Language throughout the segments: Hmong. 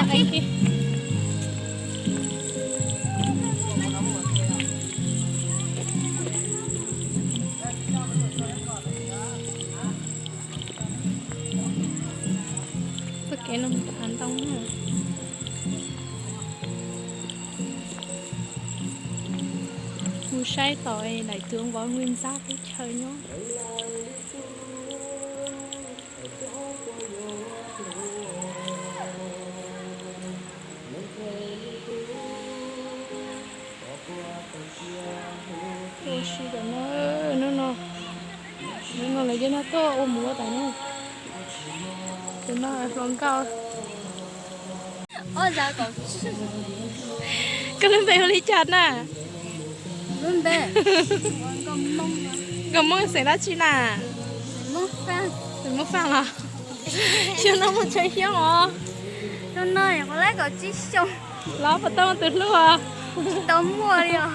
Thank you. Txoj kev no hav ntoo na. Mus saib tom Đại tướng Võ Nguyên Giáp teb chaws nyob. Ua si lawm na, hnub no, hnub no lawv cov no tuaj ua muv tas na. Tus no hluas nkauj. Koj lub npe hu li cas na? Nkauj Hmoob xeem dab tsi na? Xeem Hmoob Faj los? Xyoo no muaj tsawg xyoo os? Xyoo no kaum tsib xyoo. Los puas tau muaj tus hlub os? Tsis tau muaj li os.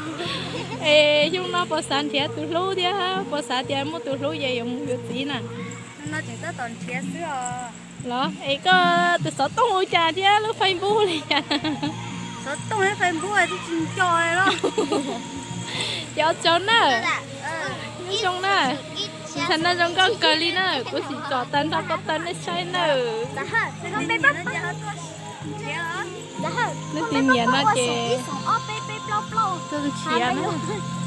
Es xyoo no puas xav nrhiav tus hlub thiab puas xav tias muaj tus hlub ces yuav mus yuav txiv na? Xyoo no tseem tab tom nrhiav xwb os. Los es koj tus xov tooj ua cas thiab lub Facebook li cas? Xov tooj thiab Facebook twb tsis nco li los. Ces ua tsaug na. Nyob zoo na. Thaum no zoo nkauj kawg li na, kuv sim kom tag nrho koj tag nej saib nawb. Leej twg nyiam no ces tuaj nrhiav na.